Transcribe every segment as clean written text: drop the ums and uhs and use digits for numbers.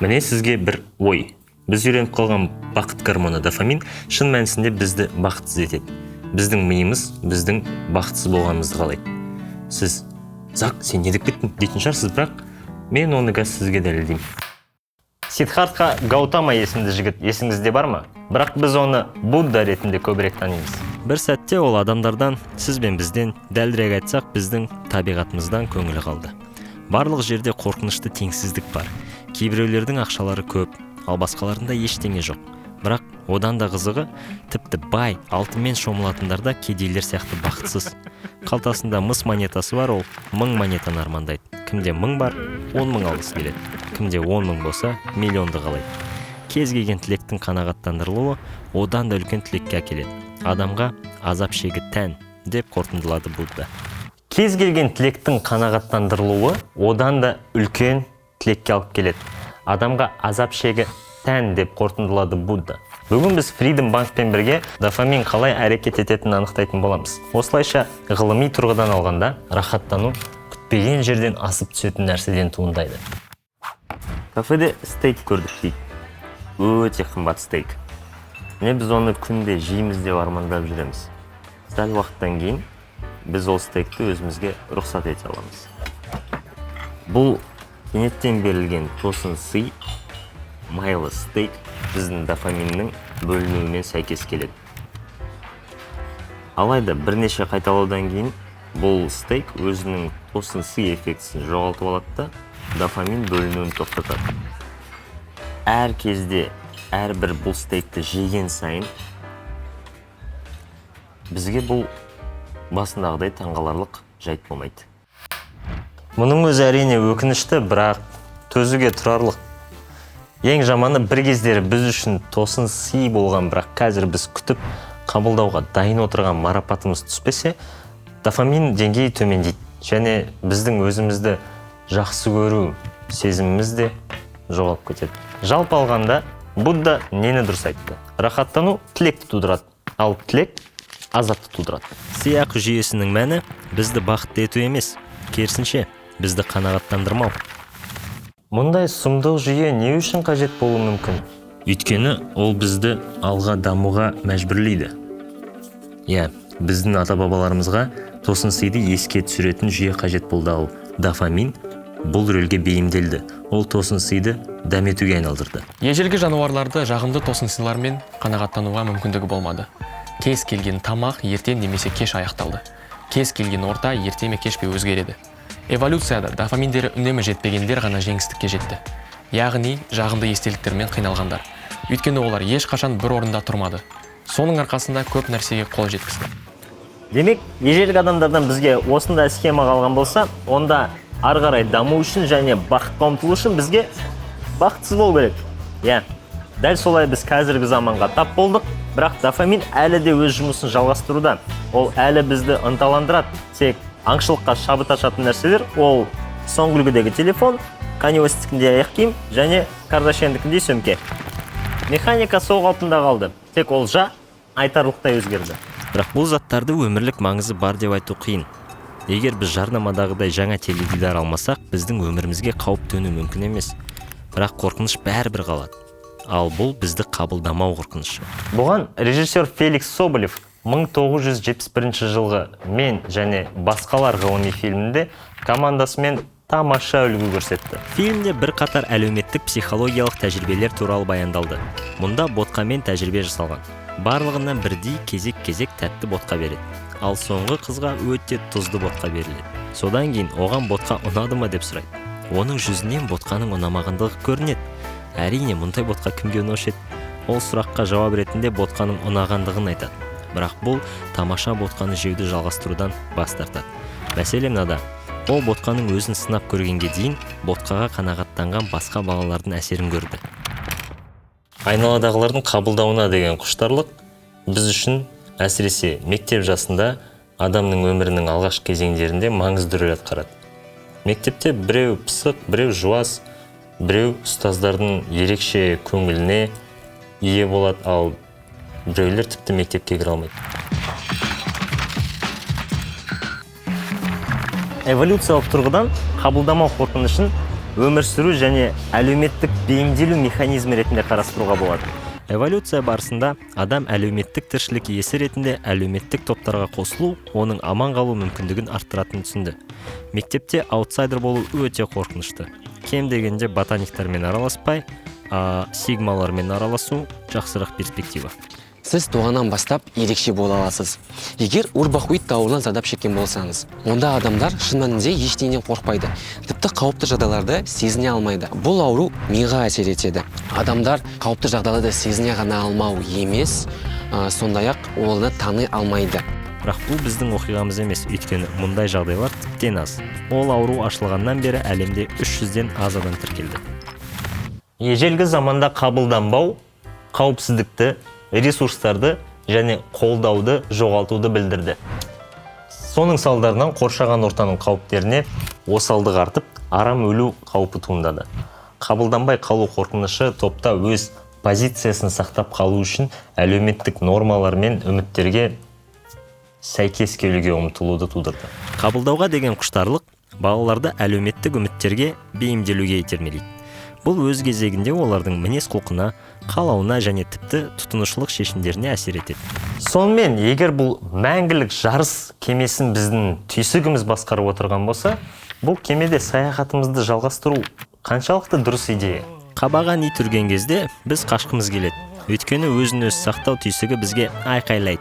Міне сізге бір ой. Біз үйреніп қалған бақыт гормоны дофамин шын мәнісінде бізді бақытсыз етеді. Біздің миымыз біздің бақытсыз болғанымызды қалайды. Сіз, Зак, сен не деп кеттің дейтін шығарсыз, бірақ мен оны қазір сізге дәлелдеймін. Сиддхартха Гаутама есімді жігіт есіңізде бар ма? Бірақ біз оны Будда ретінде көбірек танимыз. Бір сәтте ол адамдардан, сіз бен бізден, дәлірек айтсақ, біздің табиғатымыздан көңілі қалды. Барлық жерде қорқынышты теңсіздік бар. Кейбіреулердің ақшалары көп, ал басқаларында ештеңе жоқ. Бірақ одан да қызығы, тіпті бай, алтынмен шомылатындар да кедейлер сияқты бақытсыз. Қалтасында мыс монетасы бар, ол 1000 монетаны армандайды. Кімде 1000 бар, 10 мың алғысы келеді. Кімде 10 мың болса, миллионды қалайды. Кез келген тілектің қанағаттандырылуы одан да үлкен тілекке әкеледі. Адамға азап шегі тән, деп қорытындылады Будда. Кез келген тілектің қанағаттандырылуы одан да үлкен тілекке алып келеді. Адамға азап шегі тән, деп қорытындылады Будда. Бүгін біз Freedom Банкпен бірге дофамин қалай әрекет ететінін анықтайтын боламыз. Осылайша ғылыми тұрғыдан алғанда рахаттану күтпеген жерден асып түсетін нәрседен туындайды. Кафеде стейк көрдік дейді. Өте қымбат стейк. Міне біз оны күнде жейміз деп армандап жүреміз. Сәл уақыттан кейін біз ол стейкті өзімізге рұқсат ете аламыз. Бұл кенеттен берілген тосын сый, майлы стейк біздің дофаминнің бөлінуімен сәйкес келеді. Алайда бірнеше қайталаудан кейін бұл стейк өзінің тосын сый эффектісін жоғалтып алады да, дофамин бөлінуін тоқтатады. Әр кезде, әрбір бұл стейкті жеген сайын бізге бұл басындағыдай таңғаларлық жайт болмайды. Мұның өзі әрине өкінішті, бірақ төзуге тұрарлық. Ең жаманы, бір кездері біз үшін тосын сый болған, бірақ қазір біз күтіп қабылдауға дайын отырған марапатымыз түспесе, дофамин деңгейі төмендейді және біздің өзімізді жақсы көру сезіміміз де жоғалып кетеді. Жалпы алғанда, Будда нені дұрыс айтты? Рахаттану тілекті тудырады, ал тілек азапты тудырады. Сыйақы жүйесінің мәні бізді бақытты ету емес, керісінше, бізді қанағаттандырмау. Мұндай сұмдық жүйе не үшін қажет болуы мүмкін? Өйткені ол бізді алға дамуға мәжбүрлейді. Иә, біздің ата-бабаларымызға тосын сыйды еске түсіретін жүйе қажет болды, ал дофамин бұл рөлге бейімделді. Ол тосын сыйды дәметуге айналдырды. Ежелгі жануарларды жағымды тосын сыйлармен қанағаттануға мүмкіндігі болмады. Кез келген тамақ ерте немесе кеш аяқталды. Кез келген орта ерте ме кеш пе өзгереді. Эволюцияда дофаминдері үнемі жетпегендер ғана жеңістікке жетті. Яғни жағымды естеліктермен қиналғандар. Өйткені олар ешқашан бір орында тұрмады. Соның арқасында көп нәрсеге қол жеткізді. Демек, ежелгі адамдардан бізге осындай схема қалған болса, онда ары қарай даму үшін және бақытқа ұмтылу үшін бізге бақытсыз болу керек. Иә, дәл солай біз қазіргі заманға тап болдық, бірақ дофамин әлі де өз жұмысын жалғастыруда. Ол әлі бізді ынталандырады. Тек аңшылыққа шабыт ашатын нәрселер ол соңғы үлгідегі телефон, Канье Уэсттікіндей аяқ киім және Кардашьяндікіндей сөмке. Механика сол қалпында қалды, тек олжа айтарлықтай өзгерді. Бірақ бұл заттарды өмірлік маңызы бар деп айту қиын. Егер біз жарнамадағыдай жаңа теледидар алмасақ, біздің өмірімізге қауіп төнуі мүмкін емес. Бірақ қорқыныш бәрібір қалады. Ал бұл бізді қабылдамау қорқынышы. Бұған режиссер Феликс Соболев 1971 жылғы «Мен және басқалар» ғылыми фильмінде командасымен тамаша үлгі көрсетті. Фильмде бірқатар әлеуметтік психологиялық тәжірибелер туралы баяндалды. Мұнда ботқамен тәжірибе жасалған. Барлығына бірдей кезек-кезек тәтті ботқа береді. Ал соңғы қызға өте тұзды ботқа беріледі. Содан кейін оған ботқа ұнады ма деп сұрайды. Оның жүзінен ботқаның ұнамағандығы көрінеді. Әрине, мұндай ботқа кімге ұнаушы еді? Ол сұраққа жауап ретінде ботқаның ұнағандығын айтады. Бірақ бұл тамаша ботқаны жеуді жалғастырудан бас тартады. Мәселе мынада. Ол ботқаның өзін сынап көргенге дейін ботқаға қанағаттанған басқа балалардың әсерін көрді. Айналадағылардың қабылдауына деген құштарлық біз үшін, әсіресе мектеп жасында, адамның өмірінің алғашқы кезеңдерінде маңызды рөл атқарады. Мектепте біреу пысық, біреу жуас, біреу ұстаздардың ерекше көңіліне ие болады, ал біреулер тіпті мектепке кіре алмайды. Эволюциялық тұрғыдан қабылдамау қорқынышын Өмір сүру және әлеуметтік бейімделу механизмі ретінде қарастыруға болады. Эволюция барысында адам әлеуметтік тіршілік иесі ретінде әлеуметтік топтарға қосылу оның аман қалу мүмкіндігін арттыратынын түсінді. Мектепте аутсайдер болу өте қорқынышты. Кем дегенде ботаниктармен араласпай, а сигмалармен араласу жақсырақ перспектива. Сіз туғаннан бастап ерекше бола аласыз. Егер Урбах-Витт ауруынан зардап шеккен болсаңыз, онда адамдар шын мәнінде ештеңеден қорықпайды, тіпті қауіпті жағдайларды сезіне алмайды. Бұл ауру миға әсер етеді. Адамдар қауіпті жағдайларды сезіне ғана алмау емес, сондай-ақ оны тани алмайды. Бірақ бұл біздің оқиғамыз емес, өйткені мұндай жағдайлар тіптен аз. Ол ауру ашылғаннан бері әлемде 300-ден аз адам тіркелді. Ежелгі заманда қабылданбау қауіпсіздікті, ресурстарды және қолдауды жоғалтуды білдірді. Соның салдарынан қоршаған ортаның қауіптеріне осалдық артып, арам өлу қаупі туындады. Қабылданбай қалу қорқынышы топта өз позициясын сақтап қалу үшін әлеуметтік нормалар мен үміттерге сәйкес келуге ұмтылуды тудырды. Қабылдауға деген құштарлық балаларды әлеуметтік үміттерге бейімделуге итермелейді. Бұл өз кезегінде олардың мінез құлқына, қалауына және тіпті тұтынушылық шешімдеріне әсер етеді. Сонымен, егер бұл мәңгілік жарыс кемесін біздің түйсігіміз басқарып отырған болса, бұл кемеде саяхатымызды жалғастыру қаншалықты дұрыс идея? Қабаған ит үрген кезде біз қашқымыз келеді. Өйткені өзін өзі сақтау түйсігі бізге айқайлайды.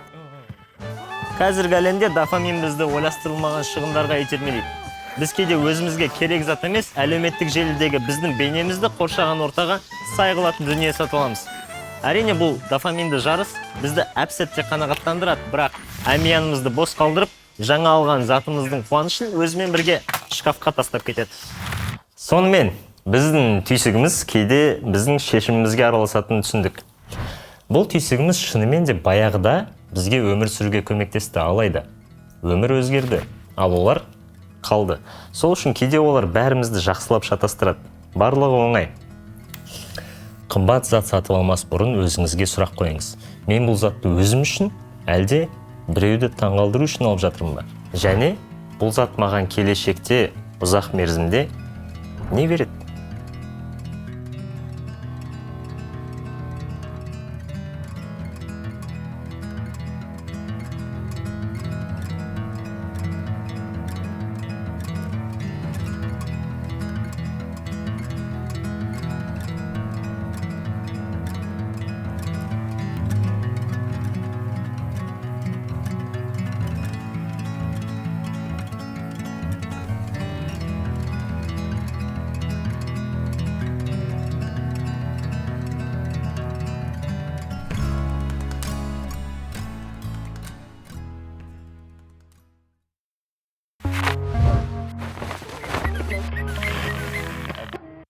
Қазіргі әлемде дофамин бізді ойластырылмаған шығындарға итермелейді. Біз кейде өзімізге керек зат емес, әлеуметтік желідегі біздің бейнемізді қоршаған ортаға сай қылатын дүние сатып аламыз. Әрине, бұл дофаминді жарыс бізді әп-сәтте қанағаттандырады, бірақ әмиянымызды бос қалдырып, жаңа алған затымыздың қуанышын өзімен бірге шкафқа тастап кетеді. Сонымен, біздің түйсігіміз кейде біздің шешімімізге араласатынын түсіндік. Бұл түйсігіміз шынымен де баяғыда бізге өмір сүруге көмектесті, алайда өмір өзгерді, ал олар қалды. Сол үшін кейде олар бәрімізді жақсылап шатастырады. Барлығы оңай. Қымбат зат сатып алмас бұрын өзіңізге сұрақ қойыңыз. Мен бұл затты өзім үшін, әлде біреуді таңғалдыру үшін алып жатырмын ба? Және бұл зат маған келешекте ұзақ мерзімде не береді?